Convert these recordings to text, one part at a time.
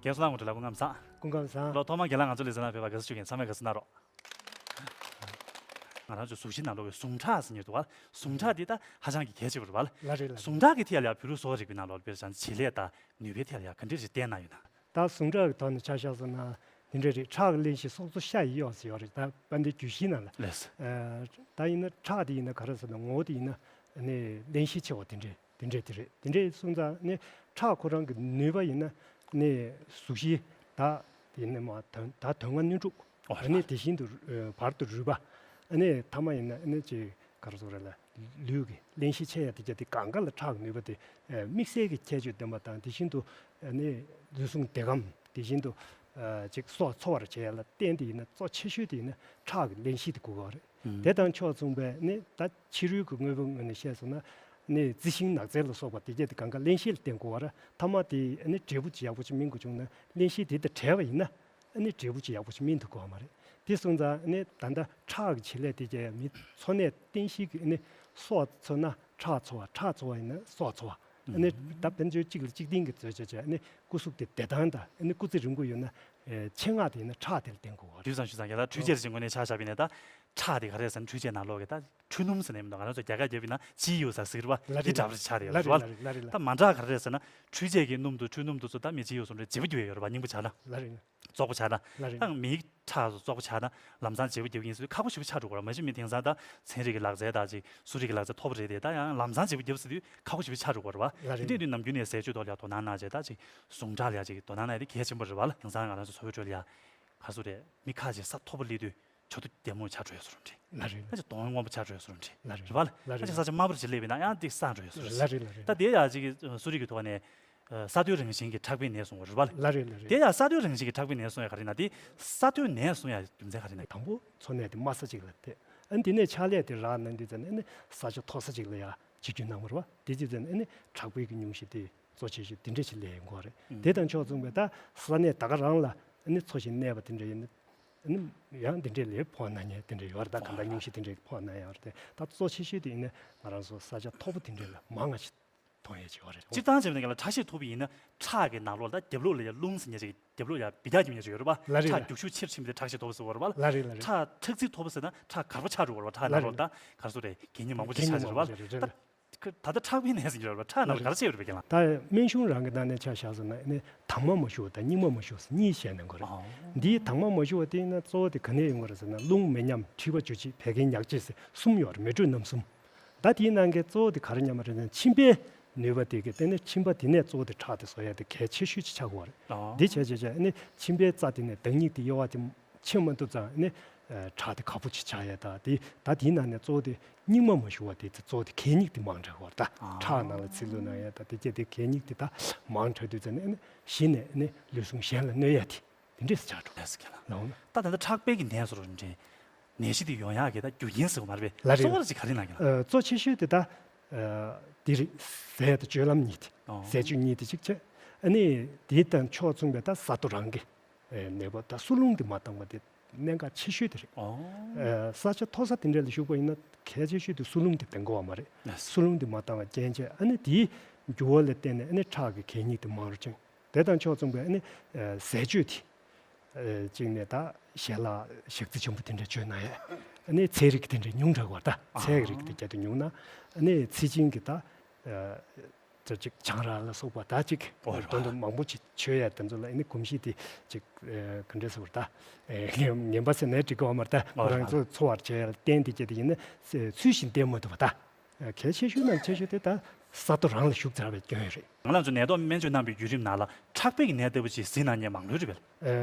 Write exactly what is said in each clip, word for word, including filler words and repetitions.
རྒན་བསོད་ནམས་དངོས་གྲུབ་ལགས་སྐུ་ཁམས་བཟང་། སྐུ་ཁམས་བཟང་། ལོ་ཐོག་མར་རྒན་ལགས་ང་ཚོ་ལ་ཟེར་ན་བོད་པ་དགའ་བསུ་ཞུ་མཁན་ཚང་མས་དགའ་བསུ་གནང་རོགས། ང་རང་ཚོའི་གཟུགས་གཞི་ནང་ལོགས་ཀྱི་ཟུངས་ཁྲག་ཟེར་མཁན་འདུག་བ། ཟུངས་ཁྲག་འདི་ད་ཧ་ཅང་གི་གལ་ཆེ་བ་རེད་བ། ལགས་རེད་ལགས། ཟུངས་ཁྲག་གི་ཐད་ལ་ཡང་བོད་རིགས་གསོ་བ་རིག་པའི་ནང་ལོགས་ལ་དཔེར་བཞག་ན་བྱེད་ལས་དང་ནུས་པའི་ཐད་ལ་ཡང་ག་འདྲ་ཞིག་བསྟན་གནང་ཡོད་ན། ད་ཟུངས་ཁྲག་གི་ཐོག་ནས་ཆ་བཞག་སོང་ན་དེ་འདྲ་རེད། ཁྲག་གི་བརླན་གཤེར་སྲོག་རྩ་ཤ་ཡི་གཡོག་ཟེར་ཡོད་རེད། ད་དཔལ་ལྡན་རྒྱུད་བཞི་ནང་ལ། ལགས་སོ། ཨ། ད་ཡིན་ན་ཁྲག་དེ་ཡིན་ན་ག་རེ་ཟེར་ན་ངོ་བོ་དེ་ཡིན་ན་ནི་བརླན་གཤེར་ཆེ་བ་དེ་འདྲས་དེ་འདྲས་དེ་རེད། དེ་འདྲས་སོང་ཙང་ནི་ཁྲག་ཁོ་རང་གི་ནུས་པ་ཡིན་ན་ནི་གཟུགས་གཞི་ད་དེ་ནི་མ་དོན་ད་དོན་ལྔ་སྣོད་དྲུག་ཨ་ནི་དེ་བཞིན་དུ་ཨ་བར་དུ་རུས་པ། ཨ་ནི་ཐ་མ་ཡིན་ན་ཨ་ནི་ཅིག་ག་རེ་ཟེར་རེད་ལ། ལུས་ཀྱི་བརླན་གཤེར་ཆེ་ཡ་དེ་གྱ་དེ་གང་ག་ལ་ཁྲག་གི་ནུས་པ་དེ་དམིགས་བསལ་གྱི་ཁྱད་ཆོས་ལྡན་པ་དང་དེ་བཞིན་དུ་ཨ་ནི་ལུས་ཟུངས་བདེ་ཁམས་དེ་བཞིན་དུ་ཨ་ཅིག་སྲོག་འཚོ་བར་བྱེད་ཡ་ལ་བརྟེན་ཏེ་ཡིན་ན་གཙོ་ཆེ་ཤོས་དེ་ཡིན་ན་ཁྲག་གི་བརླན་གཤེར་དེ་དགོས་ཀྱི་རེད། དེ་དང་ཕྱོགས་མཚུངས་པའི་ནི་ད་ཕྱི་རོལ་གྱི་དངོས་པོའི་ངོས་ནས་བཤད་སོང་ན་ནི་རྩི་ཤིང་ནགས་ཚལ་ལ་སོགས་པ་དེ་གྱ་དེ་གང་ག་བརླན་གཤེར་ལ་བརྟེན་དགོས་པ་རེད། ཐ་མ་དེ་ནི་འབྲས་བུ་ཅིག་ཡག་པོ་ཅིག་སྨིན་དགོས་བྱུང་ན་བརླན་གཤེར་དེ་དང་བྲལ་བ་ཡིན་ན། ཨ་ནི་འབྲས་བུ་ཅིག་ཡག་པོ་ཞིག་སྨིན་ཐུབ་ཀྱི་ཡོད་མ་རེད། དེ་སོང་ཙང་ཨ་ནི་ད་ལྟ་ཁྲག་གི་བྱེད་ལས་དེ་རྒྱ་ཡ་མི་འཚོ་གནས་བརྟན་གཤིས་ཀྱི་ཨ་ནི་སྲོག་འཚོ་ན་ཁྲག་འཚོ་བ། ཁྲག་འཚོ་བ་ཡིན་ན་སྲོག་འཚོ་བ། ཨ་ནི་ད་དཔལ་འབྱོར་གཅིག་ལ་གཅིག་བརྟེན་གྱི་བཟོ་བྱ་བྱ་ཨ་ནི་སྐུ་གཟུགས་དེ་བདེ་ཐང་དང་ཨ་ནི་སྐུ་ཚེ་རིང་པོ་ཡོད་ན་ཨེ་ཆེད་མངགས་དེ་ཡིན་ན་ཁྲག་དེ་ལ་བརྟེན་དགོས་པ་རེད། དུས་སང་ཞུ་སང་རྒྱ་ལ་འཕྲུལ་ཆས་ཀྱི་ངོས་ནས་ཆ་བཞག་པ་ཡིན་ན་ད་ཁྲག་དེ་ག་རེ་ཟེར་ན་འཕྲུལ་ཆས་ནང་ལོགས་ཀྱི་ད། འཕྲུལ་སྣུམ་ཟེར་ནས་མི་འདུག་ང་རང་ཚོ་རྒྱ་གར་རྒྱབ་ཡིན་ན་ཇི་ཡོ་ཟེར་ཟེར་གི་རེད་བ། ལ་རེད། འདི་འདྲ་བ་ཆགས་རེད་ལ་རེད་བ། རེད་ལ་རེད་ལ་རེད་ལ། ད་མ་འདྲ་ག་རེ་རེད་ཟེར་ན་འཕྲུལ་ཆས་ཀྱི་སྣུམ་དང་འཕྲུལ་སྣུམ་དེ་ཚོ་ད་མི་ཇི་ཡོ་སོང་རེད། བརྗེ་པོ་རྒྱབ་ཡོད་རེད་བ། རྙིང་པ་ཆགས་ན། ལ་རེད། བཙོག་པོ་ཆགས་ན། ལ་རེད། ད་མིའི་ཁྲག་བཙོག་པོ་ཆགས་ན་ལམ་སང་བརྗེ་པོ་རྒྱབ་ཡིན་ཟེར་དུས་ཁག་པོ་ཞེ་པོ་ཆགས་འགྲོ་གི་རེད་བ། མ་གཞི་མི་དེང་སང་ད་ཚན་རིག་གི་ལག་རྩལ་དང་ཅིག་གསོ་རིག་གི་ལག་རྩལ་མཐོ་པོ་རེད་དེ། ད་ཡང་ལམ་སང་བརྗེ་པོ་རྒྱབ་ཟེར་དུས་ཁག་པོ་ཞེ་པོ་ཆགས་འགྲོ་གི་རེད་བ། ལ་རེད། དེ་འདྲ་དུས་ནམ་རྒྱུན་ནས་ཟས་སྤྱོད་ཐོག་ལ་ཡང་དོ་སྣང་གནང་བྱས། ད་ཅིག་ཟུངས་ཁྲག་ལ་ཡང་ཅིག་དོ་སྣང་གནང་ཡ་དེ་གལ་ཆེན་པོ་རེད་བ། ལ་དེང་སང་ང་རང་ཚོ་འཚོ་བའི་ཁྲོད་ལ་ཡང་ག་ཚོད་རེད། མི་ཁ་ཅིག་ས་མཐོ་པོ་སླེབས་དུས། ཇོ་ཏོ་རྒྱ་མོ་ཆགས་འགྲོ་ཡོད་བཟོ་འདྲ་རེད། ལ་རེད། ཨ་ཅེ་གདོང་སྔོན་པོ་ཆགས་འགྲོ་ཡོད་བཟོ་འདྲ་རེད། ལ་རེད། རེད་པ་ལ། ལ་ཨ་ཅེ་རེད། ས་ཆ་དམའ་པོར་ཅིག་སླེབས་པ་ཡིན་ན་ཡང་ཏིག་སངས་འགྲོ་ཡོད་བཟོ་འདྲ་རེད། ལ་རེད། ལ་རེད། ད་དེ་ཡ་ཅིག་གསོ་རིག་གི་ཐོག་ནས་ས་མཐོའི་རང་བཞིན་གྱི་ཁྲག་པའི་ནད་གསུང་བ་རེད་པ་ལ། ལ་རེད། ལ་རེད། དེ་ཡ་ས་མཐོའི་རང་བཞིན་གྱི་ཁྲག་པའི་ནད་གསུང་ཡ་ག་རེ་ན་དེ་ས་མཐོའི་ནད་གསུང་ཡ་རྒྱུ་མཚན་ག་རེ་ན། དང་པོ་འཚོ་གནས་དེ་དམའ་ས་ཅིག་ལ་བསྡད། ཨ་ནི་དེ་ནས་ཕྱག་ལས་དེ་རག་གནང་དུས་ཙམ་ནས་ཨ་ནི་ས་ཆ་མཐོ་ས་ཅིག་ལ་ཡ་བྱེད་རྒྱུ་གནང་བ་རེད་པ། དེ་དུས་ཙམ་ནས་ཨ་ནི་ཁྲག་པའི་གི་སྙུང་གཞི་དེ་གཙོ་ཆེ་ཤོས་དེ་འདྲ་ཞིག་ལས་ཡོང་གི་རེད། དེ་དང་ཕྱོགས་མཚུངས་པའི་ད་ས་གནས་ད་ག་རང་ལ་ཨ་ནི་འཚོ་ཞིང་གནས་པ་དེ་འདྲ་ཡིན་ན། ཨ་ནི་ཡང་དེ་འདྲས་ལས་ཕོག་ན་ཉེ་དེ་འདྲས་ཡོད་རེད། ད་གང་ལྟར་སྙུང་གཞི་དེ་འདྲས་ཕོག་ན་ཡང་རེད་དེ། ད་གཙོ་ཆེ་ཤོས་དེ་ཡིན་ན་ང་རང་ཚོ་ས་ཆ་མཐོ་པོ་དེ་འདྲས་ལ་མང་ང་ཞིག་མཐོང་ཡས་ཅིག་ཡོད་རེད། སྤྱིར་བཏང་བྱས་པ་ཡིན་ན་ཁྲག་ཤེད་མཐོ་པོ་ཡིན་ན་ཁྲག་གི་ནང་ལོགས་ལ་ད་རྒྱབ་ལོགས་ལ་ཡ་རླུང་ཟེར་མཁན་ཅིག་རྒྱབ་ལོགས་ལ་ཡ་འབུད་རྒྱག་རྒྱབ་མཁན་ཅིག་ཡོད་རེད་པ། ལ་རེད། ཁྲག་ལ་རྒྱུག་ཤུགས་ཆེར་ཕྱིན་པ་དེ་ཁྲག་ཤེད་མཐོ་པོ་ཟེར་བ་རེད་པ། ལ་རེད། ལ་རེད། ཁྲག་ཁྲག་རྩིས་མཐོ་པོ་ཟེར་ན་ཁྲག་གར་པོ་ཆགས་འགྲོ་བ་རེད་པ། ཁྲག་ནང་ལོགས་ལ་ད་ག་རེ་ཟེར་དགོས་རེད། གད་སྙིགས་མང་པོ་ཞིག་ཆགས་ཀྱི་རེད་པ། ད། ད་ལྟ་ཁྲག་པའི་ནད་ཟེར་གྱི་ཡོད་རེད་པ། ཁྲག་ནང་ལ་ག་རེ་བྱས་ཡོད་རེད་པ་རྒན་ལགས། ད་སྨན་གཞུང་རང་གི་ནང་ནས་ཆ་བཞག་ཟེར་ན་ནི་དྭངས་མ་མ་ཞུ་བ་དང་སྙིགས་མ་མ་ཞུ་བ་ཟེར་གཉིས་བཤད་གནང་གི་རེད། ཨོ། འདིའི་དྭངས་མ་མ་ཞུ་བ་དེ་ནི་གཙོ་བོ་དེ་ག་ནས་ཡོང་གི་རེད་ཟེར་ན་རླུང་མེ་མཉམ་མཁྲིས་པ་འཇུ་བྱེད་བད་ཀན་ཉག་བཅས་ཟེར་གསུམ་ཡོད་རེད། མེ་དྲོད་རྣམ་གསུམ། ད་དེའི་ནང་གི་གཙོ་བོ་དེ་ག་རེ་ཉམས་པ་རེད་ཟེར་ན་མཆིན་པའི་ནུས་པ་དེ་གི་སྟེང་ནས་མཆིན་པ་དེ་ནས་གཙོ་བོ་དེ་ཁྲག་དེ་བཟོ་ཡ་དེ་གལ་ཆེ་ཤོས་ཅིག་ཆགས་ཀྱི་ཡོད་རེད། ཨོ། འདི་བྱས་བྱས་བྱས་ནི་མཆིན་པའི་རྩ་དེ་ནས་དྭངས་སྙིགས་དེ་གཡོ་བ་དེ། ཕྱིན་མ་ཐུབ་ཙང་ནི་ཁྲག་དེ་ཁ་ཕོ་ཅིག་ཆགས་ཡས། ད་དེ་ད་དེའི་ནང་ནས་གཙོ་བོ་དེ་སྙིགས་མ་མ་ཞུ་བ་དེ་གཙོ་བོ་དེ་གད་སྙིགས་དེ་མང་དྲགས་པ་རེད། ད་ཁྲག་ནང་ལ་ཚིལ་ལུ་ན་ཡས་ད་དེ་སྐད་དེ་གད་སྙིགས་དེ་ད་མང་དྲགས་དུས་ཙམ་ནས་ནི་གཞི་ནས་ནི་ལུས་ཟུངས་གཞན་ལ་གནོད་ཡས་དེ་དེ་འདྲས་སུ་ཆགས་འགྲོ། ལགས་སོ་རྒན་ལགས། ལགས་འོང་། ད་ད་ལྟ་ཁྲག་པའི་གི་ནད་སོགས་འདྲ་ནད་གཞི་དེ་ཡོང་ཡག་གི་ད་རྒྱུ་རྐྱེན་ཟེར་བ་མ་རེད་པས། ལགས་རེད། གཙོ་བོ་ཅིག་ག་རེ་ན་རྒན་ལགས། ཨ་གཙོ་ཆེ་ཤོས་དེ་ད་ཨ་དེ་རེད། ཟས་དང་སྤྱོད་ལམ་གཉིས་དེ། ཨོ། ཟས་སྤྱོད་གཉིས་དེ་གཅིག་བྱས། ཨ་ནི་དེ་དང་ཕྱོགས་མཚུངས་པའི་ད་ས་མཐོ་རང་གི་ཨེ་ནད་པ་ད་གསོ་རླུང་དེ་མ་བཏང་བ་དེ་གནད་འགག་ཆེ་ཤོས་དེ་རེད། ཨོ། ཨེ་ས་ཆ་མཐོ་ས་དེ་འདྲ་ལ་བཞུགས་པ་ཡིན་ན་གལ་ཆེ་ཤོས་དེ་གསོ་རླུང་དེ་ལྡང་དགོས་པ་མ་རེད། ལགས་སོ། གསོ་རླུང་དེ་མ་བཏང་བ་རྐྱེན་བྱས་ཨ་ནི་དེའི་འགྱུར་བ་ལ་བརྟེན་ནས་ཨ་ནི་ཁྲག་གི་གད་སྙིགས་དེ་མང་རུ་ཕྱིན། དེ་དང་ཕྱོགས་མཚུངས་པའི་ཨ་ནི་ཨེ་ཟས་སྤྱོད་དེ་ཨེ་གཅིག་ནས་ད་ཞལ་ལག་ཞག་རྩི་ཆེན་པོ་དེ་འདྲ་སྤྱོད་གནང་ཡས། ཨ་ནི་ཚལ་རིགས་དེ་འདྲ་ཉུང་དྲགས་པ། ད་ཚལ་གྱི་རིགས་དེ་བསྐྱར་དུ་ཉུང་ན་ཨ་ནི་ཚིལ་ཆེན་གྱི་ད་ཨེ། ཅིག་ཆང་རག་ལ་སོགས་པ་ད་ཅིག་ཨོ་ར། དོན་དུ་མང་པོ་ཅིག་མཆོད་ཡ་དེ་ཚོ་ལ་ཨ་ནི་གོམས་གཤིས་དེ་ཅིག་ཨེ་ག་འདྲས་ཟེར་བ་རེད་ད། ཨེ་ངན་པ་ཟེར་ནའི་འགྲིག་གི་ཡོད་མ་རེད་ད། ཨོ་ར། ཁོ་རང་ཚོ་འཚོ་བར་བྱེད་ཡ་ལ་བརྟེན་དེ་སྐྱེ་དེ་ཡིན་ན་ཚུལ་བཞིན་བསྟེན་མ་ཐུབ་པ་ད། ཨེ་གལ་ཆེ་ཤོས་ནང་ཆེ་ཤོས་དེ་ད་ས་མཐོ་རང་ལ་བཞུགས་ཚར་བའི་སྐྱོན་རེད། ང་རང་ཚོ་ནད་ཐོག་སྨན་བཅོས་གནང་བའི་བརྒྱུད་རིམ་ནང་ལ་ཁྲག་པའི་གི་ནད་ལྟ་བུ་ཅིག་གཟིགས་གནང་མཁན་མང་ལོས་རེད་པས།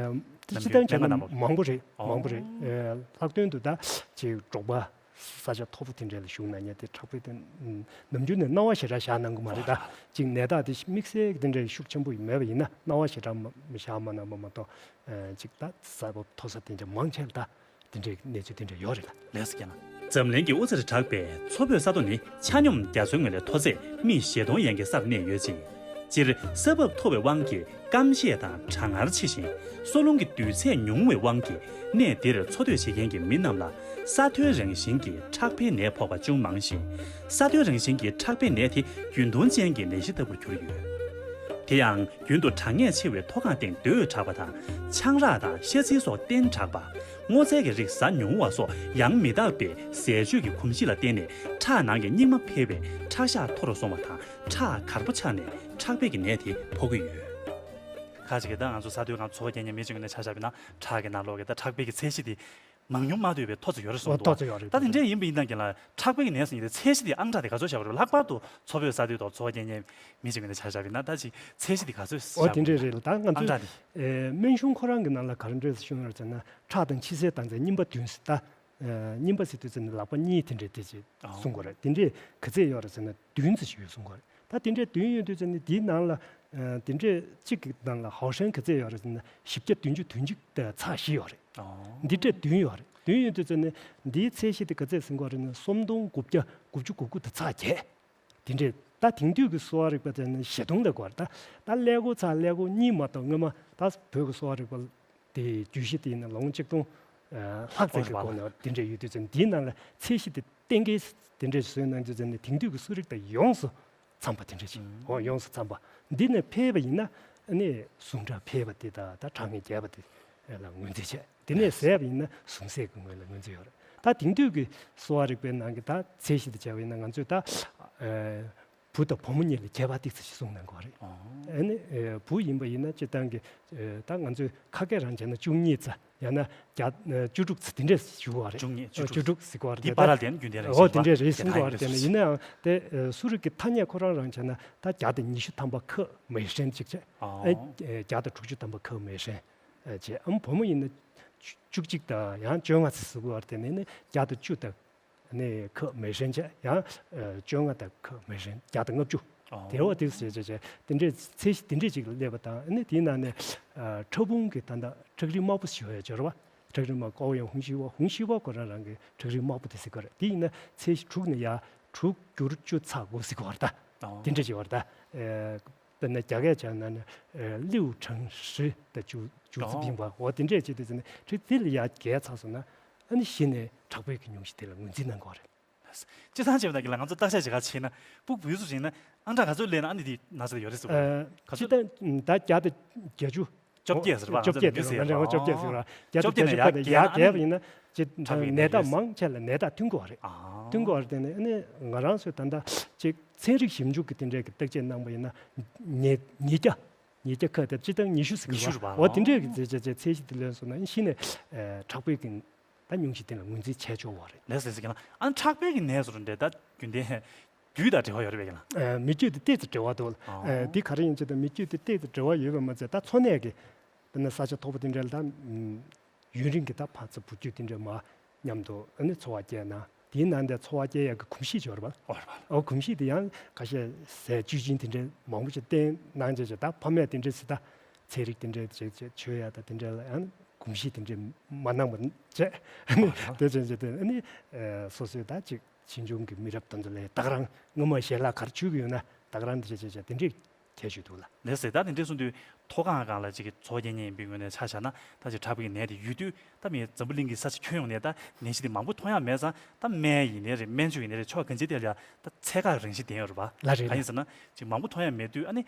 ཨེ་སྤྱི་བཏང་བྱས་ན་མང་པོ་རེད། ཨོ། མང་པོ་རེད། ཨེ་ལྷག་དོན་དུ་ད་ཅིག་འབྲོག་པ། ས་ཆ་མཐོ་པོ་དེ་འདྲ་ལ་བཞུགས་གནང་མཁན་དེ་ཁྲག་པའི་དེ་ནམ་རྒྱུན་ནས་སྣང་བ་ཞེ་དྲག་བཞག་གནང་གི་མ་རེད་ད། ཅིག་ནད་རྟགས་དེ་དམིགས་བསལ་གྱི་དེ་འདྲ་ཤུགས་ཆེན་པོ་མེད་པ་ཡིན་ན་སྣང་བ་ཞེ་དྲག་མ་བཞག་མ་གནང་པ་མ་གཏོགས་ཅིག་ད་ས་བབ་མཐོ་ས་དེ་འདྲ་མང་ཆེ་ལ་ད་དེ་འདྲའི་གནས་ཚུལ་དེ་འདྲ་ཡོད་རེད་ད། ལགས་སོ་རྒན་ལགས། འཛམ་གླིང་གི་དབུ་རྩེར་གྲགས་པའི་མཚོ་བོད་ས་མཐོ་ནི་ཆ་སྙོམས་རྒྱ་མཚོའི་ངོས་ལས་མཐོ་ཚད་སྨི་བཞི་སྟོང་ཡན་གྱི་སར་གནས་ཡོད་ཅིང་། སྤྱིར་ས་བབ་མཐོ་བའི་དབང་གིས་སྐམ་ཤས་དང་གྲང་ངར་ཆེ་ཞིང་། གསོ་རླུང་གི་འདུས་ཚད་ཉུང་བའི་དབང་གིས་གནས་འདིར་འཚོ་སྡོད་བྱེད་མཁན་གྱི་མི་རྣམས་ལ་ས་མཐོའི་རང་བཞིན་གྱི་ཁྲག་འཕེལ་ནད་ཕོག་པ་ཅུང་མང་ཞིང་། ས་མཐོའི་རང་བཞིན་གྱི་ཁྲག་འཕེལ་ནད་དེ་རྒྱུན་མཐོང་ཅན་གྱི་ནད་གཞི་ལྟ་བུར་གྱུར་ཡོད། དེ་ཡང་རྒྱུན་དུ་གྲང་ངད་ཆེ་བའི་མཐོ་སྒང་སྟེང་སྡོད་དྲགས་པ་དང་། ཆང་རག་དང་ཤ་ཚིལ་སོགས་བསྟེན་དྲགས་པ། སྔོ་ཚལ་གྱི་རིགས་ཟ་ཉུང་བ་སོགས་ཡང་མི་དག་པའི་ཟས་སྤྱོད་ཀྱི་གོམས་གཤིས་ལ་བརྟེན་ནས་ཁྲག་ནང་གི་སྙིགས་མ་འཕེལ་བས་ཁྲག་ཤ་མཐོ་རུ་སོང་བ་དང་། ཁྲག་གར་པོ་ཆགས་ནས་ཁྲག་སྦལ་གྱི་ནད་དེ་ཕོག་གི་ཡོད། ཁ་ཅིག་གིས་ད་ང་ཚོ་ས་རྡོའི་སྒང་འཚོ་བ་སྐྱེལ་མཁན་མི་གཅིག་ནས་ཆ་བཞག་པ་ཡིན་ན་ཁྲག་གི་ནང་ལོགས་ཀྱི་ད་ཁྲག་སྦལ་གྱི་ཚད་གཞི་དེ་མང་ཉུང་མ་ལྟོས་པའི་མཐོ་ཙམ་ཡོད་རེད་གསུངས་འོ་འདུག་ཐོག་ཙམ་ཡོད་རེད། ད་དེ་འདྲས་ཡིན་པ་ཡིན་ན་རྒན་ལགས་ཁྲག་སྦལ་གྱི་ནད་ཟེར་མཁན་དེ་ཚད་གཞི་དེ་ཨང་གྲངས་དེ་ག་ཚོད་བཞག་པ་རེད། ལྷག་པར་དུ་མཚོ་བོད་ས་མཐོའི་ཐོག་འཚོ་བ་སྐྱེལ་མཁན་མི་གཅིག་ནས་ཆ་བཞག་པ་ཡིན་ན་ད་ཅིག་ཚད་གཞི་དེ་ག་ཚོད་འོ་བཞག་དེ་པ་འདྲས་རེད་ལ། ད་ང་ཨང་ཚོས་གྲངས་དེ། ཨེ་སྨན་གཞུང་ཁོ་རང་གི་ནང་ལ་ག་རེ་འདྲས་ཞུ་ཡོད་རེད་ཟེར་ན། ཁྲག་དང་ཕྱི་གསལ་དྭངས་ཚད་སྙིམ་པ་བདུན་ཟེར། ད་ཨེ་སྙིམ་པ་ཟེར་དུས་ཙམ་ནས་ལག་པ་གཉིས་དེ་འདྲས་དེ་ཅིག་གསུང་དགོས་རེད། དེ་འདྲས་ག་ཚད་ཡོད་རེད་ཟེར་ན་བདུན་ཙམ་ཞིག་ཡོད་གསུང་དགོས་རེད། ད་དེ་འདྲས་བདུན་ཡོད་དུས་ཙམ་ནས་དེའི་ནང་ལ་ཨེ་དེ་འདྲས་གཅིག་གི་ནང་ལ་ཧའོ་ཧྲན་ག་ཚད་ཡོད་རེད་ཟེར་ན་བཞི་བརྒྱ་བདུན་ཅུ་དོན་གཅིག་དང་ཚེག་བཞི་ཡོད་རེད། འདི་འདྲས་བདུན་ཡོད་རེད། བདུན་ཡོད་དུས་ཙམ་ནས་འདིའི་ཚད་གཞི་དེ་ག་ཚད་ཟིན་གྱི་ཡོད་རེད་ན་སུམ་སྟོང་དགུ་བརྒྱ་དགུ་བཅུ་གོ་དགུ་དང་ཚེག་བརྒྱད། དེ་འདྲས་ད་དེང་དུས་ཀྱི་གསོ་བ་རིག་པ་དེ་ནི་ཞེ་སྟོང་ལ་གོ་བ་རེད། ད་ད་ཀླད་ཀོར་ཚེག་ཀླད་ཀོར་གཉིས་མ་གཏོགས་སྔོན་མ་ད་བོད་ཀྱི་གསོ་བ་རིག་པ་དེ་བརྗོད་གཞི་དེ་ཡིན་ན་ལོ་ངོ་ཆིག་སྟོང་ལྷག་ཙམ་གྱི་གོང་ནས་དེ་འདྲས་ཡོད་དུས་ཙམ་འདིའི་ནང་ལ་ཚད་གཞི་དེ་གཏན་འཁེལ་དེ་འདྲས་བཟོས་གནང་དུས་ཙམ་ནས་དེང་དུས་ཀྱི་གསོ་རིག་དང་ཡོངས་སུ་འཚམ་པ་དེ་འདྲ་ཞིག་འོ་ཡོངས་སུ་འཚམ་པ། འདི་ནས་འཕེལ་བ་ཡིན་ན་ཨ་ནི་ཟུངས་ཁྲག་འཕེལ་བ་དེ་དང་ད་གྲང་ངད་རྒྱས་པ་དེ་ལ་ངོས་འཛིན་བྱས། དེ་ནས་ཟད་པ་ཡིན་ན་ཟུངས་ཟད་ཀྱི་ངོས་ལ་ངོས་འཛིན་ཡོད་རེད། ད་དེང་དུས་ཀྱི་གསོ་བ་རིག་པའི་ནང་གི་ད་ཚད་གཞི་དེ་བྱས་པ་ཡིན་ན་ང་ཚོས་ད་ཨ་བུ་དང་བུ་མོ་གཉིས་ལ་ཁྱད་པར་ཏོག་ཙམ་ཞིག་གསུངས་གནང་གི་ཡོད་རེད། ཨ་ནི་ཨ་བུ་ཡིན་པ་ཡིན་ན་སྤྱིར་བཏང་གི་ཨ་ད་ང་ཚོས་ཁ་སྐད་རང་བྱས་ན་བཅུ་གཉིས་ཙམ། ཡང་ན་བརྒྱ་ཨ་བཅུ་དྲུག་ཙམ་དེ་འདྲས་ཞུ་གི་ཡོད་རེད། བཅུ་གཉིས། བཅུ་དྲུག་བཅུ་དྲུག་ཟེར་གི་ཡོད་རེད། འདི་བར་ལ་དེ་ནི་རྒྱུན་ལྡན་རང་བཞིན་ཨོ་དེ་འདྲས་རེད་གསུང་གི་ཡོད་རེད། དེ་ནི་ཡིན་ནའང་དེ་ཨ་གསོ་རིག་གི་ཐ་སྙད་ཁོ་རང་རང་བྱས་ན་ད་བརྒྱ་དང་ཉི་ཤུ་ཐམ་པ་ཁབ་མེ་ཧྲེང་གཅིག་བྱས། ཨ་ཨོ་བརྒྱ་དང་དྲུག་ཅུ་ཐམ་པ་ཁབ་མེ་ཧྲེང་བྱས། ཨམ་བུ་མོ་ཡིན་ན་བཅུ་གཅིག་དང་ཡང་བཅོ་ལྔ་ཙམ་ཟེར་གི་ཡོད་རེད། དེ་ནི་ནི་བརྒྱ་དང་བཅུ་དང་ནས་ཁབ་མེ་ཧྲེང་བྱས། ཡང་ཨ་བཅོ་ལྔ་དང་ཁབ་མེ་ཧྲེང་བརྒྱ་དང་ལྔ་བཅུ། ཨོ། དེ་འོ་དེ་ཟེར་བྱས་བྱས་དེ་འདྲའི་ཚད་གཞི་དེ་འདྲས་ཅིག་ལ་སླེབས་པ་དང་། ཨ་ནི་དེའི་ནང་ནས་ཨ་ཕྲ་ཕུང་གི་ད་ལྟ་ཁྲག་རིལ་དམར་པོ་ཞེས་པ་ཡོད་ཅེས་རེད་བ། ཁྲག་རིལ་དམར་ཀའོ་ཡང་ཧུང་ཤི་བ། ཧུང་ཤི་བ་ཁོ་རང་རང་གི་ཁྲག་རིལ་དམར་པོ་དེ་ཟེར་གི་རེད། དེ་ཡིན་ན་ཚད་གཞི་དྲུག་ནས་ཡར་དྲུག་བསྒྱུར་བཅུ་ཚེག་དགུ་ཟེར་གི་ཡོད་རེད་ད། ཨོ། དེ་འདྲས་ཅིག་ཡོད་རེད་ད། ཨ་དཔེར་ན་རྒྱ་སྐད་བྱས་ན་ནི་ཨ་ལིའུ་ཁྲང་ཧྲི་ད་བཅུ་བཅུ་ཙམ་ཨོ། ཡིན་པ། འོ་དེ་འདྲས་བྱས་དུས་ཙམ་ནས་ཁྲག་དེ་ལ་ཡར་བརྒལ་ཚར་སོང་ན་ཨ་ནི་གཞི་ནས་ཁྲག་སྦལ་གྱི་སྙུང་གཞི་དེ་ལ་ངོས་འཛིན་གནང་དགོས་རེད། སྤྱིར་བཏང་བྱས་པ་ན་རྒན་ལགས་ང་ཚོ་བརྟག་དཔྱད་བྱེད་ག་ཕྱིན་ན་ཕྲུ་གུ་བུ་ཚོ་ཡིན་ན་ཨང་གྲངས་ག་ཚོད་སླེབས་ན་ཨ་ནི་དེ་ན་ཚ་ཡོད་རེད་ཟེར་གི་རེད། ཨ་ག་ཚོད་སྤྱིར་བཏང་ད་བརྒྱ་དང་བརྒྱད་ཅུ། བཅོ་བརྒྱད་ཟེར་བ། བཅོ་བརྒྱད་ཟེར་བ། ང་ཚོ་བཅོ་བརྒྱད་ཟེར་བ། བརྒྱ་དང་བརྒྱད་ཅུ་ཁ་ནས་ཡར་བརྒལ་བ་ཡིན་ན་ཅི་ཁྲག་པའི་ནད་རྟགས་མང་ཆེ་ལ་ནད་རྟགས་ཐོན་གྱི་ཡོད་རེད། ཨ་ཐོན་གྱི་ཡོད་རེད། དེ་ནས་ཨ་ནི་ང་རང་ཚོས་ད་ལྟ་ཅིག་ཚན་རིག་ཞིབ་འཇུག་གི་དེ་འདྲས་ཀྱི་བརྟག་དཔྱད་གནང་པ་ཡིན་ན་ཉིས་ཉིས་བརྒྱ། ཉིས་བརྒྱ་ཁ་དེ་སྤྱིར་བཏང་ཉི་ཤུ་ཟེར་གྱི་ཉི་ཤུ་རེད་བ། རེད་པ། འོ་དེ་འདྲས་ཀྱི་ཚད་ཚད་ཚད་གཞི་དེ་ལོན་སོང་ན་གཞི་ནས་ཨ་ཁྲག་སྦལ་གྱི་ད་སྙུང་གཞི་དེ་ལ་ངོས་འཛིན་བྱས་ཆོག་པ་རེད། ལགས་སོ་ལགས་སོ། རྒན་ལགས་ཨ་ཁྲག་སྦལ་གྱི་ནད་ཟེར་འདྲ་ད་རྒྱུན་ལྡན་རྒྱུད་དང་འབྲེལ་བ་ཡོད་རེད་པས་རྒན་ལགས། ཨ་མི་རྒྱུད་དེ་ཏོག་ཙམ་འབྲེལ་བ་འདུག་ཨ་ཨོ། འདི་ག་རེ་ཡིན་ཅེ་ད་མི་རྒྱུད་དེ་ཏོག་ཙམ་འབྲེལ་བ་ཡོད་པ་མ་ཚད་ད་འཚོ་གནས་ཀྱི་དཔེར་ན་ས་ཆ་མཐོ་པོ་དེ་འདྲ་ལ་ད་ཨམ་ཡུན་རིང་གི་ད་ཕ་ཚ་བུ་རྒྱུད་དེ་འདྲ་མ་མཉམ་དུ་ཨ་ནི་འཚོ་བ་སྐྱེལ་ན་དེའི་ནང་དེ་འཚོ་བ་སྐྱེལ་ཡག་གི་གོམས་གཤིས་ཡོད་རེད་པ། ཨོ་རེད་པ། ཨོ་གོམས་གཤིས་དེ་ཡང་ཁ་ཤས་ཟས་བཅུད་སྦྱིན་དེ་འདྲ་མང་པོ་ཞིག་བསྟེན་གནང་བྱས་བྱས་ད་ཕ་མས་དེ་འདྲ་ཟེར་ད་ཚན་རིག་དེ་འདྲ་བྱས་བྱས་བྱོས་ཡ་ད་དེ་འདྲ་ལ་ཡང་གོམས་གཤིས་དེ་འདྲ་མ་གནང་བ་བྱས་ཨ་ནི་ཨོ་རེད་པ། དེ་བྱས་བྱས་དེ་ཨ་ནི་ཨ་སོ་སོའི་ད་ཅིག་ཕྱིས་འབྱུང་གི་མི་རབས་དེ་ཚོ་ལ་ད་ག་རང་སྔོན་མ་ཞལ་ལག་ག་རེ་མཆོད་ཀྱི་ཡོད་ན་ད་ག་རང་དེ་བྱས་བྱས་བྱས་དེ་འདྲའི་ཁྱད་ཆོས་འདུག་ལ། ལགས་སོ། ད་དེ་འདྲས་གསུངས་དུས་མཐོ་སྒང་སྒང་ལ་ཅིག་གི་འཚོ་བ་སྐྱེལ་མཁན་ཡིན་པའི་ངོས་ནས་ཆ་བཞག་ན་ད་ཅིག་ཁྲག་སྦལ་གྱི་ནད་དེ་ཡོད་དུས་ད་མི་འཛམ་བུ་གླིང་གི་ས་ཆ་ཁྱོན་ཡོངས་ནས་ད་ནད་གཞི་དེ་མང་པོ་མཐོང་ཡ་མེད་ཙང་ད་སྨན་ཡིན་ནའི་རེད། སྨན་བཅོས་ཡིན་ནའི་རེད། ཕྱོགས་གང་ཅིའི་ཐད་ལ་ཡ་ད་ཚད་བཀག་རང་བཞིན་ལྡན་ཡོད་རེད་པ། ལགས་རེད་ལགས། གང་ཡིན་ཟེར་ན་ཅིག་མང་པོ་མཐོང་ཡ་མེད་དུས་ཨ་ནི་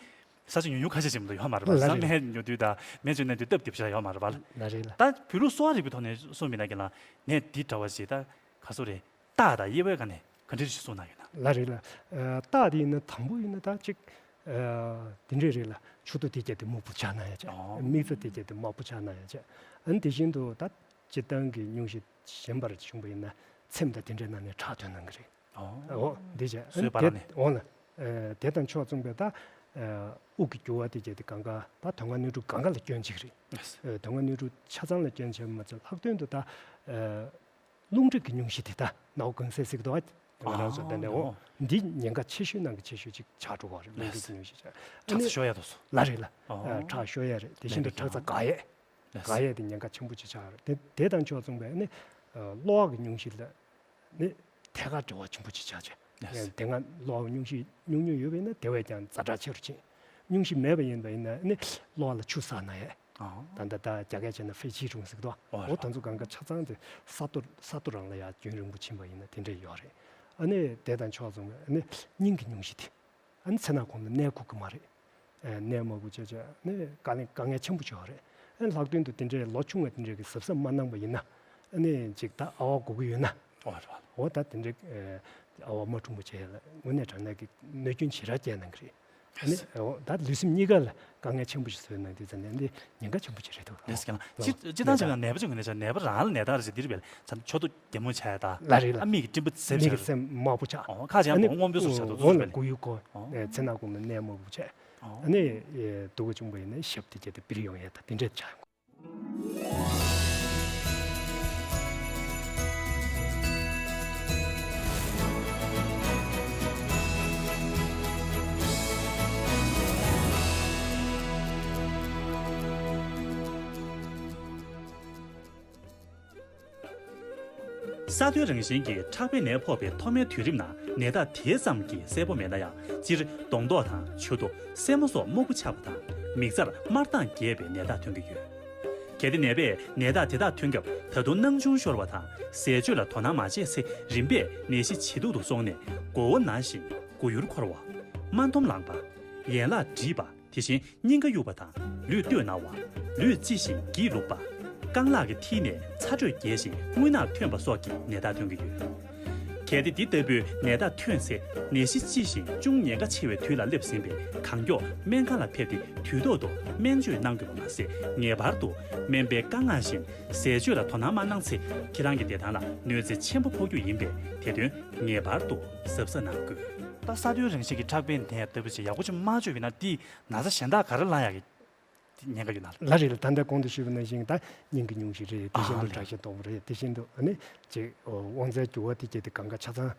ས་ཆ་ཉུང་ཉུང་ཁ་ཤས་ཅིག་མ་གཏོགས་ཡོད་མ་རེད་པ། ལགས་ས་རེད། སྨན་ཉོ་དུས་ད་སྨན་བཅོས་གནང་དུས་སྟབས་བདེ་པོ་ཞིག་ཡོད་མ་རེད་པ། ལགས་རེད་ལགས། ད་བོད་ལུགས་གསོ་བ་རིག་པའི་ཐོག་ནས་གསུངས་པ་ཡིན་ན་རྒན་ལགས་ནད་འདི་འདྲ་བ་ཞིག་ད་ག་ཚོད་རེད། རྟགས་དང་དབྱེ་བའི་སྒང་ནས་ག་འདྲ་ཞིག་གསུངས་གནང་ཡོད་ན། ལགས་རེད་ལགས། ཨ་རྟགས་དེ་ཡིན་ན་དང་པོ་ཡིན་ན་ད་ཅིག་ཨ་དེ་འདྲས་རེད་ལགས། མཆུ་ཏོ་དེ་གྱད་དེ་སྨུག་པོ་ཆགས་གནང་ཡ་བྱས། ཨོ། མིག་རྩ་དེ་གྱད་དེ་དམར་པོ་ཆགས་གནང་ཡ་བྱས། ཨ་ནི་དེ་བཞིན་དུ་ད་སྤྱིར་བཏང་གི་སྙུང་གཞི་གཞན་པར་བྱུང་བ་ཡིན་ན་ཚེམས་དང་དེ་འདྲའི་ནང་ནས་ཁྲག་ཐོན་གནང་གི་རེད། ཨོ། འོ་འདི་བྱས། ཨ་ནི་བཟོས་པ་དེ་རང་ནས། འོ་ན་ཨ་དེ་དང་ཕྱོགས་མཚུངས་པའི་ད་ཨ་དབུགས་ཀྱི་རྒྱུ་བ་དེ་གྱད་དེ་གང་ག་ད་དོན་ལྔ་སྣོད་དྲུག་གང་ག་ལ་སྐྱོན་བྱེད་ཀྱི་རེད། ཨ་དོན་ལྔ་སྣོད་དྲུག་ཆ་ཚང་ལ་སྐྱོན་བྱེད་པ་མ་ཚད་ལྷག་དོན་དུ་ད་ཨ་རླུང་མཁྲིས་ཀྱི་སྙུང་གཞི་དེ་ད་ནའོ་གོང་གསལ་ཟེར་གི་འདུག་བ། ང་རང་ཚོ་ད་ནས་འོ་འདི་ཉེན་ཁ་ཆེ་ཤོས་ནང་གི་ཆེ་ཤོས་ཅིག་ཆགས་འགྲོ་གི་རེད། རླུང་མཁྲིས་ཀྱི་སྙུང་གཞི་ཆགས། ཁྲག་ཚ་ཤོར་ཡ་དོ་སོ། ལགས་རེད་ལགས། ཨ་ཁྲག་ཤོར་ཡ་རེད། དེ་བཞིན་དུ་ཁྲག་རྩ་འགག་ཡས། འགག་ཡས་དེ་ཉེན་ཁ་ཆེན་པོ་ཅིག་ཆགས་རེད། དེ་དེ་དང་ཕྱོགས་མཚུངས་པའི་ནི་གློ་བ་གི་སྙུང་གཞི་ལ་ནི་ཐད་ཀར་འབྲེལ་བ་ཆེན་པོ་ཅིག་ཆགས་བྱས། དེ་སྔ་གློ་བ་སྙུང་གཞི་སྙུང་མྱོང་ཡོད་པ་ཡིན་ན་དེ་བས་ཀྱང་ཛ་དྲག་ཆེ་རུ་ཕྱིན། སྙུང་གཞི་མེད་པ་ཡིན་པ་ཡིན་ན་ནི་གློ་བ་ལ་ཆུ་བསགས་ན་ཡས། ད་ལྟ་ད་རྒྱ་སྐད་བྱས་ན་ཧྥེ་ཆི་རུང་ཟེར་གི་འདུག་འོ་དེ་ཚོ་གང་ག་ཆ་ཚང་དེ་ས་རྡོ་ས་རྡོ་རང་ལ་ཡ་རྒྱུན་རིང་པོ་ཕྱིན་པ་ཡིན་ན་དེ་འདྲས་ཡོད་རེད། ཨ་ནི་དེ་དང་ཕྱོགས་མཚུངས་ཨ་ནི་སྙིང་གི་སྙུང་གཞི་དེ་ཨ་ནི་ཚེ་ན་ཁོང་ལ་གནས་ཁུག་གི་མ་རེད། ཨ་ནད་མང་པོ་བྱས་བྱས་ནི་དཀའ་ལས་དཀའ་ངལ་ཆེན་པོ་བྱུང་བ་རེད། ཨ་ནི་ལྷག་དོན་དུ་དེ་འདྲའི་ལོ་ཆུང་བ་དེ་འདྲའི་གི་གཟབ་གཟབ་མ་གནང་པ་ཡིན་ན། ཨ་ནི་ཅིག་ད་ཨ་བ་དགོས་ཀྱི་ཡོད་ན། ཨོ་རེད་བ། འོ་ད་དེ་འདྲའི་ཨ་བ་མ་འཁྲུངས་པ་བྱས་ལ་དངོས་གནས་དྲང་གནས་ཀྱི་གནོད་སྐྱོན་ཞེ་དྲག་བསྐྱལ་གནང་གི་རེད། ཨ་ནི་འོ་ད་ལུས་སེམས་གཉིས་ཀ་ལ་དཀའ་ངལ་ཆེན་པོ་ཞིག་བཟོས་གནང་དུས་ཙམ་ནས་འདི་ཉེན་ཁ་ཆེན་པོ་ཅིག་རེད་འདུག་ལགས་སོ། ལགས་སོ། སྤྱིར་བཏང་ཅིག་ལ་ནད་པ་ཅིག་ངོས་ནས་བྱས་ནད་པ་རང་ལ་ནད་རྟགས་རེད་ཅེས་འདིར་བས་ཚ་ཆོ་ཏོ་གད་མོ་བྱས་ད། ལ་རེད་ལ། ཨ་མིག་གི་སྤྲིན་པ་ཟེར་མིག་གི་བྱས། སེམས་དམར་པོ་ཆགས། ཨོ་ཁ་ཅན་ཨ་ནི་མགོ་སྔོན་པོ་སོགས་བྱས་འོ་འོ་ལ་མགོ་ཡུ་ཁོ། ཨོ་ཚེ་ན་གོང་ལ་ནད་དམར་པོ་བྱས། ཨོ་ཨ་ནི་སྡུག་ག་བྱུང་བ་ཡིན་ན་ཞབས་དེ་བྱས་ཏེ་པིར་ཡོང་ཡས་ད་དེ་འདྲས་ཆགས། ས་མཐོའི་རང་བཞིན་གྱི་ཁྲག་སྦལ་ནད་ཕོག་པའི་ཐོག་མའི་དུས་རིམ་ནང་ནད་རྟགས་དེ་ཙམ་གྱིས་གསལ་པོ་མེད་ན་ཡང་། སྤྱིར་གདོང་མདོག་དང་མཆུ་ཏོ། སེན་མོ་སོགས་སྨུག་པོ་ཆགས་པ་དང་། མིག་རྩར་དམར་མདངས་རྒྱས་པའི་ནད་རྟགས་ཐོན་གྱི་ཡོད། གལ་ཏེ་ནད་པས་ནད་རྟགས་དེ་དག་ཐོན་སྐབས་ད་དུང་སྣང་ཆུང་ཤོར་བ་དང་ཟས་སྤྱོད་ལ་དོ་སྣང་མ་བྱས་ཚེ། རིམ་པས་ནད་གཞི་ཇེ་སྡུག་ཏུ་སོང་ནས་མགོ་བོ་ན་ཞིང་མགོ་ཡུར་འཁོར་བ། སྨན་འཐོམ་ལངས་པ། ཡན་ལག་འདྲིས་པ། དེ་བཞིན་སྙིང་ག་གཡུག་པ་དང་ལུས་སྟོད་ན་བ། ལུས་ལྕི་ཞིང་འགྱིག་ལུག་པ། རྐང་ལག་གི་མཐིལ་ནས་ཚ་དྲོད་རྒྱས་ཤིང་རྔུལ་ནག་ཐོན་པ་སོགས་ཀྱི་ནད་རྟགས་ཐོན་གྱི་ཡོད། གལ་ཏེ་འདི་ལྟ་བུའི་ནད་རྟགས་ཐོན་ཚེ་ནད་གཞི་ལྕི་ཞིང་ཅུང་ཉེན་ཁ་ཆེ་བའི་དུས་ལ་སླེབས་ཟིན་པས་གང་མགྱོགས་སྨན་ཁང་ལ་ཕེབས་ཏེ་དུས་ཐོག་ཏུ་སྨན་བཅོས་གནང་དགོས་པ་མ་ཟད། ངེས་པར་དུ་སྨན་པའི་བཀའ་མངགས་བཞིན་ཟས་སྤྱོད་ལ་དོ་སྣང་མ་གནང་ཚེ་ཁྱེད་རང་གི་བདེ་ཐང་ལ་གནོད་འཚེ་ཆེན་པོ་ཕོག་རྒྱུ་ཡིན་པས་དེ་དོན་ངེས་པར་དུ་གཟབ་གཟབ་གནང་དགོས། ད་ས་མཐོའི་རང་བཞིན་གྱི་ཁྲག་སྦལ་ནད་ལྟ་བུ་ཅིག་ཡག་པོ་ཅིག་མ་བཅོས་པ་ཡིན་ན་དེས་ན་ཚ་གཞན་དག་ག་རེ་ལངས་ཡག་གི་ཉེན་ཁ་ཡོད་ན། ལགས་རེད་ལ། ད་ལྟ་གོང་དུ་ཞུས་པ་ནང་བཞིན་ད་སྙིང་གི་སྙུང་གཞི་རེད། དེ་བཞིན་དུ་ཨ་དྲག་ཤུལ་གཏོང་བ་རེད། དེ་བཞིན་དུ་ཨ་ནི་ཅིག་དབང་རྩའི་འགྱུར་བ་དེ་བརྒྱུད་དེ་གང་ག་ཆ་ཚང་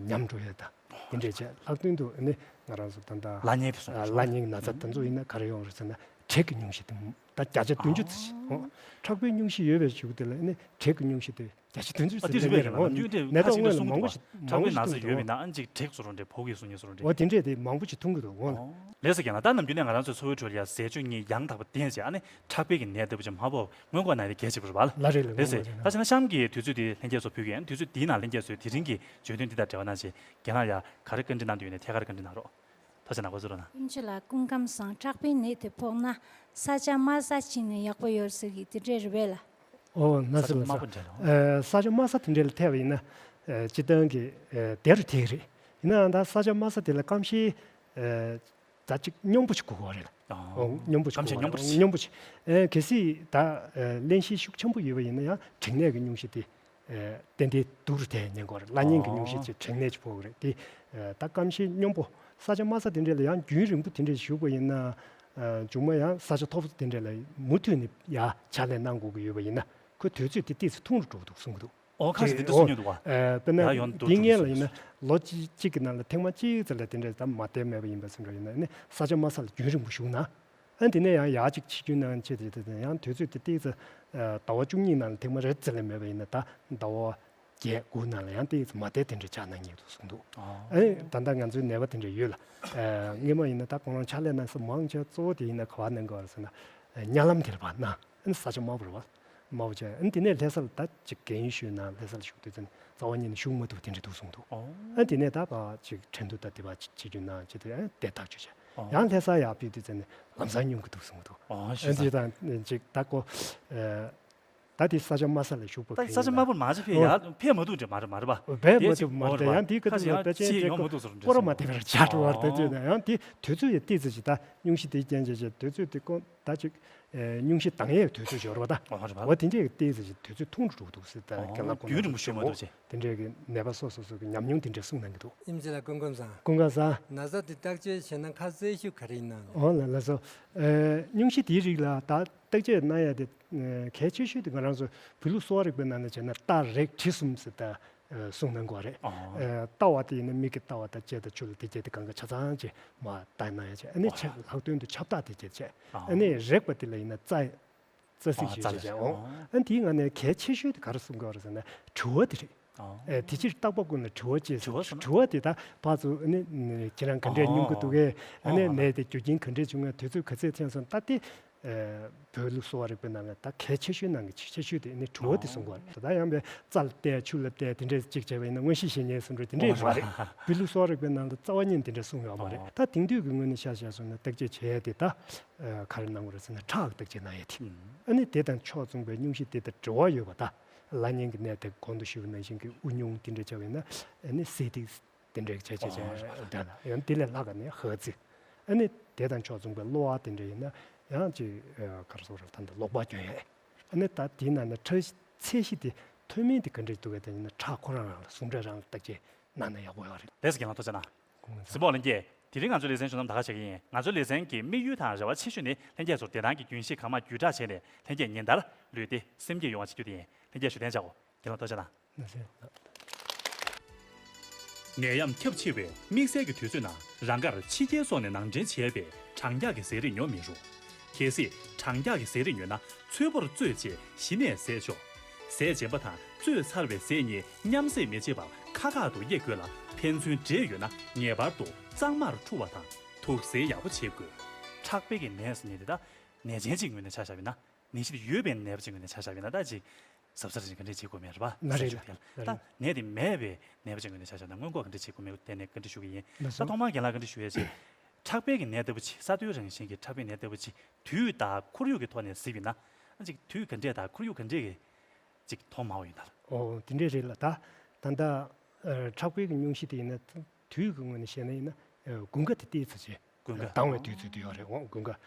ཉམས་འགྲོ་ཡས་ད་དེ་འདྲས་བྱས། ལྷག་དོན་དུ་ཨ་ནི་ང་རང་ཚོ་ད་ལྟ་ལག་གཉན་དེ་ཚོ་ལགས། ལག་གཉན་གྱི་ན་ཚ་དེ་ཚོ་ཡིན་ན་ག་རེ་ཡོང་རེད་ཟེར་ན་དྲེག་གི་སྙུང་གཞི་དེ་ད་བརྒྱ་ཆ་བདུན་ཅུ་ཙམ་ཞིག་ཨོ་ཁྲག་པའི་སྙུང་གཞི་ཡོད་པའི་གཞུག་དེ་ལ་ཨ་ནི་དྲེག་གི་སྙུང་གཞི་དེ་བརྒྱ་ཆ་བདུན་ཅུ་ཨ་དེ་ཙམ་རེད་པས་ལ་མང་པོ་ཞིག་ཁྲག་པའི་ན་ཚ་ཡོད་པའི་ནང་ལ་མང་པོ་ཞིག་ཁྲག་པའི་ན་ཚ་ཡོད་པའི་ནང་ཨ་ཅིག་དྲེག་བཟོ་རོགས་འདྲ་ཕོག་གི་སོང་ཉེ་བཟོ་རོགས་འདྲ། འོ་དེ་འདྲས་དེ་མང་པོ་ཞིག་མཐོང་གི་འདུག་འོ། ལགས་སོ་རྒན་ལགས། ད་ནམ་རྒྱུན་ནས་ང་རང་ཚོའི་འཚོ་བའི་ཁྲོད་ལ་ཡ་ཟས་སྤྱོད་གཉིས་ཡང་དག་པ་ལྡན་བྱས་ཨ་ནི་ཁྲག་པའི་གི་ནད་ལྟ་བུ་ཅིག་མ་ཕོག་སྔོན་འགོག་གནང་ཡ་དེ་གལ་ཆེན་པོ་རེད་པ། ལགས་རེད་ལགས། ལགས་སོ། ད་བྱས་ན་གཤམ་གྱི་དུས་ཚོད་འདི་ལྷན་རྒྱས་ཚོ་ཕུལ་གྱི་ཡིན། དུས་ཚོད་འདིའི་ནང་ལྷན་རྒྱས་ཚོས་དེ་རིང་གི་བརྗོད་དོན་འདི་དང་འབྲེལ་བ་གནང་བྱས་རྒན་ལགས་ཡ་ག་རེ་བཀའ་འདྲི་གནང་འདོད་ཡོད་ན་ཐད་ཀར་བཀའ་འདྲི་གནང་རོགས། ཐུགས་རྗེ་གནང་། འགོ་ཚུགས་རོགས་གནང་། ཀུན་མཁྱེན་ལགས་སྐུ་ཁམས་བཟང་། ཁྲག་པའི་ནད་དེ་ཕོག་ན་ས་ཆ་དམའ་ས་ཕྱིན་ན་ཡག་པོ་ཡོད་ཟེར་གི་དེ་འདྲས་རེད་པས་ལགས། ཨོ་ན་ས་ཆ་ཟེར་ལ་དམའ་ས་པོ་འདྲ་རོ། ཨ་ས་ཆ་དམའ་ས་དེ་འདྲས་ལ་ཐད་པ་ཡིན་ན་ཨ་སྤྱིར་བཏང་གི་ཨ་དེ་རུ་ཐད་ཀྱི་རེད། ཡིན་ནའང་ད་ས་ཆ་དམའ་ས་དེ་ལ་སྐམ་ཤས་ཨ་ད་ཅིག་སྙོམས་པོ་ཞིག་དགོས་ཀྱི་རེད་ལགས། ཨོ་སྙོམས་པོ་ཞིག་སྐམ་ཤས་དགོས་སྙོམས་པོ་ཞིག་སྙོམས་པོ་ཞིག་ཨ་གལ་སྲིད་ད་ཨ་བརླན་གཤེར་ཤུགས་ཆེན་པོ་ཡོད་པ་ཡིན་ན་ཡང་བྲེག་ནད་ཀྱི་སྙུང་གཞི་དེ། ཨ་ཏན་ཏན་སྡུག་རུ་ཐལ་ཉེན་ཁ་རེད། བླ་གཉན་གྱི་སྙུང་གཞི་ཅིག་བྲེག་ནད་ཅིག་ཕོག་གི་རེད་དེ། ཨ་ད་སྐམ་ཤས་སྙོམས་པོ་ས་ཆ་དམའ་ས་དེ་འདྲས་ལ་ཡང་རྒྱུན་རིང་པོ་དེ་འདྲས་བཞུགས་པ་ཡིན་ན། ཨ་མཇུག་མ་ཡང་ས་ཆ་མཐོ་པོ་དེ་འདྲས་ལ་མུ་མཐུད་ནས་ཡར་ཕྱག་ལས་གནང་དགོས་ཀྱི་ཡོད་པ་ཡིན་ན་ཁོའི་དུས་ཚོད་དེ་ཏོག་ཙམ་ཐུང་རུ་འགྲོ་གི་འདུག་གསུང་གི་འདུག་ཨོ་ཁ་ཤས་དེ་འདྲ་གསུང་མྱོང་འདུག་བ། ཨ་དཔེར་ན་ཡར་ཡོང་འདུག་འདི་སྔོན་ལ་ཡིན་ན་ལོ་གཅིག་གཅིག་གི་ནང་ལ་ཐེངས་མ་གཅིག་ཙམ་ལ་དེ་འདྲས་ད་མ་བསྡད་མེད་པ་ཡིན་པ་ཙམ་འདྲ་ཡིན་ན་ནི་ས་ཆ་དམའ་ས་ལ་རྒྱུན་རིང་པོ་བཞུགས་ན། ཨ་དེ་ནས་ཡང་ཡར་གཅིག་ཕྱི་རྒྱུན་ནང་བྱས་ཏེ་དེ་ཡང་དུས་ཚོད་དེ་ཏོག་ཙམ་ཟླ་བ་བཅུ་གཉིས་ནང་ལ་ཐེངས་མ་རེ་ཙམ་ལས་མེད་པ་ཡིན་ན་ད་ཟླ་བ་བརྒྱད་དགུ་ནང་ལ་ཡང་ཏོག་ཙམ་མ་བསྡད་དེ་འདྲ་ཆགས་ན་ཉེན་འདུག་གསུངས་འདུག་ཨ་ནི་ད་ལྟ་ང་ཚོའི་ནད་པ་དེ་འདྲ་ཡོད་ལ། སྔོན་མ་ཡིན་ན་ད་ཁོང་རང་ཕྱག་ལས་གནང་ས་མང་ཆེ་གཙོ་བོ་དེ་ཡིན་ན་ག་པར་གནང་གི་ཡོད་རེད་ཟེར་ན་ཉ་ལམ་དེ་ལ་ཕར་གནང་། ཨ་ནི་ས་ཆ་དམའ་པོ་རེད་བ། དམའ་པོ་བྱས་ཨ་ནི་དེ་ནས་ལྷ་ས་ལ་ད་ཅིག་རྒན་ཡོལ་ཞུས་ན་ལྷ་ས་ལ་བཞུགས་དུས་ཙམ་རྩ་བ་ཉིད་ནས་བཞུགས་མ་ཐུབ་དེ་འདྲ་འདུག་གསུངས་འདུག་ཨ་ནི་དེ་ནས་ད་ཕར་ཅིག་ཁྲིན་ཏུ་ད་དེ་ཕར་ཅིག་ཕྱི་རྒྱུན་ནང་བྱས་ཏེ་ཨ་ནི་དེ་ཐག་གཅོད་བྱས། ཡང་ལྷ་ས་ཡར་ཕེབས་དུས་ཙམ་ནས་ལམ་སང་སྙུང་གི་འདུག་གསུངས་འདུག་ཨ་ནི་ཅིག་ད་ཅིག་ད་ཁོ་ཨ་ད་དེ་ས་ཆ་དམའ་ས་ལ་བཞུགས་པ་ད་གང་ས་ཆ་ཡིན་དམའ་ན་པོར་མ་ཅིག་ཕེབས་ཡར་ཕེབས་མ་ཐུབ་འདྲ་མ་རེད་མ་རེད་པ། བས་མ་ཐུབ་མ་རེད། ཡང་དེའི་ཁ་ཐུག་ལ་ཕལ་ཆེར་ཡོང་མ་ཐུབ་བཟོ་འདྲ་སྐོར་ར་མ་དེ་བར་བྱ་འགྲོ་བར་ད་ཅིག་ཡང་དེ་དུས་ཚོད་ཡང་ཏོག་ཙམ་ཅིག་ད་སྙུང་གཞི་དེ་རྐྱེན་བྱས་བྱས་དུས་ཚོད་དེ་ཀོང་ད་ཅིག་ཨེ་སྙུང་གཞི་འདང་ཡས་དུས་ཚོད་འབྱོར་བ་ད། ཨོ་རེད་པ། འོ་དེ་འདྲས་ཀྱི་ཏོག་ཙམ་ཅིག་དུས་ཚོད་ཐུང་རུ་འགྲོ་འདུག་ཟེར། ད་ཨོ་རྒན་ལགས་ཁོང་རྒྱུན་རིང་པོ་ཞུ་མ་ཐུབ་ཅེས། དེ་འདྲས་ཀྱི་ནད་པ་སོ་སོ་སོ་གི་ཉམས་མྱོང་དེ་འདྲས་གསུངས་གནང་གི་འདུག་ཨིན་ཇི་ལགས་སྐུ་ཁམས་བཟང་། སྐུ་ཁམས་བཟང་། ན་ཚ་དེ་བརྟག་དཔྱད་བྱས་ན་ཁ་གསལ་ཤོས་ག་རེ་ཡིན་ནམ་ལགས། ཨོ་ལགས་ལགས་སོ། ཨེ་སྙུང་གཞི་དེའི་རིགས་ལ་ད་བརྟག་དཔྱད་གནང་ཡ་དེ་ཨེ་གལ་ཆེ་ཤོས་དེ་ང་རང་ཚོ་བོད་ལུགས་གསོ་བ་རིག་པའི་ནང་ལ་བྱས་ན་རྟ་རེག་དྲི་གསུམ་ཟེར་ད། ཨ་གསུངས་གནང་གི་ཡོད་རེད། ཨ་ལྟ་བ་དེ་ཡིན་ན་མིག་གི་ལྟ་བ་དང་ལྕེ་དང་ཆུ་ལ་དེ་བྱས་ཏེ་གང་ག་ཆ་ཚང་ཅིག་མར་ལྟ་གནང་ཡ་བྱས། ཨ་ནི་ཆ་ལྷག་དོན་དུ་ཁྱབ་བདག་དེ་བྱས་བྱས། ཨ་ནི་རེག་པ་དེ་ལ་ཡིན་ན་རྩ་རྩ་ཚིག་ཅིག་བྱས་བྱས། ཨོ་ཨ་ནི་དེའི་ངང་ནས་གལ་ཆེ་ཤོས་དེ་ག་རེ་གསུང་གི་ཡོད་རེད་ཟེར་ན་དྲི་བ་དེ་རེད། ཨེ་དེ་ཕྱིར་རྟག་པ་ཀུན་ལ་དྲི་བ་ཅེས་ཟེར། དྲི་བ་དེ་ད་ཕར་ཚུར་ཨ་ནི་ཁྱེད་རང་ག་འདྲས་སྙུང་གི་འདུག་གས། ཨ་ནི་ནད་དེ་རྒྱུ་རྐྱེན་ག་འདྲས་བྱུང་ངས་དུས་ཚོད་ག་ཚད་ཐོན་སོང་ད་དེ། ཨ་བོད་ལུགས་གསོ་བ་རིག་པའི་ནང་ལ་ད་གལ་ཆེ་ཤོས་ནང་གི་ཆེ་ཤོས་དེ་ནི་དྲི་བ་དེ་གསུང་གི་ཡོད་རེད། ད་ཡང་བའི་རྩྭ་ལ་བལྟས་ཆུ་ལ་བལྟས་དེ་འདྲས་ཅིག་བྱས་པ་ཡིན་ན་མངོན་ཤེས་བྱེད་ཉན་གསུང་འདྲ་དེ་འདྲས་མ་རེད། བོད་ལུགས་གསོ་བ་རིག་པའི་ནང་ལ་རྩ་བ་ཉིད་དེ་འདྲས་གསུངས་ཡོད་མ་རེད། ད་དེང་དུས་ཀྱི་ངོས་ནས་ཆ་བཞག་སོང་ན་བརྟག་དཔྱད་བྱེད་ཡ་དེ་ད་ཨ་ག་རེ་གནང་དགོས་རེད་ཟེར་ན་ཁྲག་བརྟག་དཔྱད་གནང་ཡ་དེ། ཨ་ནི་དེ་དང་ཕྱོགས་མཚུངས་པའི་སྙུང་གཞི་དེ་ལྟར་འབྲེལ་བ་ཡོད་པ་ད་ལག་གཉན་གྱི་ནད་དེ་གོང་དུ་ཞུས་པ་ནང་བཞིན་གྱི་དབུགས་ཉུང་དེ་འདྲས་བྱས་པ་ཡིན་ན་ཨ་ནི་སེ་ཏིག་དེ་འདྲའི་བྱས་བྱས་བྱས་ཨོ། ད་ལ་ཡང་དེ་ལས་ལྷག་ག་ནས་ཧ་ཙི། ཨ་ནི་དེ་དང་ཕྱོགས་མཚུངས་པའི་གློ་བ་དེ་འདྲ་ཡིན་ན་ཡང་ཅིག་ཨ་ག་རེ་ཟེར་དགོས་རེད། ད་འདི་ལོག་པ་སྐྱོན་ཡས། ཨ་ནི་ད་དེའི་ནང་ནས་ཁྲག་ཚད་གཞི་དེ་མཐོ་དམན་དེ་ག་འདྲས་འདུག་གས། དེ་ཡིན་ན་ཁྲག་ཁོ་རང་རང་ལ་ཟུངས་ཁྲག་རང་ལ་བརྟག་དཔྱད་གནང་ན་ཡག་པོ་ཡོད་རེད། ལགས་སོ། རྒན་ལགས་ཐུགས་རྗེ་གནང་། གཟིགས་མོ་ལྷན་རྒྱས། དེ་རིང་ང་ཚོའི་ལེ་ཚན་ཞུ་མཚམས་ད་ག་བྱེད་ཀྱི་ཡིན། ང་ཚོའི་ལེ་ཚན་གྱི་དམིགས་ཡུལ་དང་རེ་བ་ཆེ་ཤོས་ནི་ལྷན་རྒྱས་ཚོར་བདེ་ཐང་གི་རྒྱུན་ཤེས་གང་མང་བརྒྱུད་བསྒྲགས་བྱས་ནས་ལྷན་རྒྱས་ཉིན་ལྟར་ལུས་བདེ་སེམས་བདེ་ཡོང་བ་བྱེད་རྒྱུ་དེ་ཡིན། ལྷན་རྒྱས་བཞུགས་གདན་འཇགས་གོ། རྒན་ལགས་ཐུགས་རྗེ་གནང་། ནད་ཡམས་ཁྱབ་ཆེ་བའི་དམིགས་བསལ་གྱི་དུས་ཚོད་ནང་རང་དགར་ཕྱི་རྒྱལ་སོགས་ནས་ནང་འདྲེན་བྱས་པའི་གྲང་འཁྱག་གི་ཟས་རིགས་ཉོ་མི་རུང་། གལ་སྲིད་གྲང་འཁྱག་གི་ཟས་རིགས་ཉོས་ན་ཚོས་པོར་བཙོས་རྗེས་གཞི་ནས་བཟས་ཆོག། ཟས་རྗེན་པ་དང་བཙོས་ཚར་བའི་ཟས་གཉིས་མཉམ་བཟས་མི་བྱེད་པར་ཁ་ཁ་ཏུ་དབྱེ་དགོས་ལ། ཕན་ཚུན་འདྲེས་ཡོད་ན་ངེས་པར་དུ་གཙང་མར་འཁྲུ་བ་དང་དུག་སེལ་ཡག་པོ་བྱེད་དགོས། ཁྲག་དཔལ་གྱི་ནད་ཟེར་མཁན་དེ་ད་ནད་ཅན་གཅིག་ངོས་ནས་ཆ་བཞག་པ་ཡིན་ན། ནད་གཞི་དེ་ཡོད་པའི་ནད་པ་ཅིག་ངོས་ནས་ཆ་བཞག་པ་ཡིན་ན་ད་ཅིག་གཟབ་གཟབ་ཅིག་ག་འདྲས་བྱེད་དགོས་མེད་རེད་པ། ན་རེ་ཟེར་ལ་ཞུ་དེ་ལ། ད་ནད་དེ་མེད་པའི་ནད་པ་ཅིག་ངོས་ནས་ཆ་བཞག་ན་སྔོན་འགོག་ག་འདྲས་བྱེད་དགོས་མེད་དེ་ནས་བཀའ་འདྲི་ཞུ་གི་ཡིན། ལགས་ད་སོ། ཐོག་མར་རྒན་ལགས་བཀའ་འདྲི་ཞུ་ཡས་ཅིག་ཁྲག་དཔལ་གྱི་ནད་ལྟ་བུ་ཅིག་ས་རྡུལ་རང་བཞིན་གྱི་ཁྲག་དཔལ་ནད་ལྟ་བུ་ཅིག་དུས་དང་ཁོར་ཡུག་གི་ཐོག་ནས་གཟིགས་པ་ཡིན་ན་ཅིག་དུས་ག་འདྲས་དང་ཁོར་ཡུག་ག་འདྲས་ཀྱི་ཅིག་མཐོང་མང་བོ་ཡོད་ན། ཨོ་དེ་འདྲས་རེད་ལ། ད་ད་ལྟ་ཨ་ཁྲག་དཔལ་གྱི་སྙུང་གཞི་དེ་ཡིན་ན་དུས་ཀྱི་ངོས་ནས་བཤད་ན་ཡིན་ན་ཨ་དགུན་ཁ་དེ་ཏོག་ཙམ་ཅིག་དགུན་ཁ། དྭངས་བའི་དུས་ཚོད་དེ་ཡོད་རེད། འོ་དགུན་ཁ།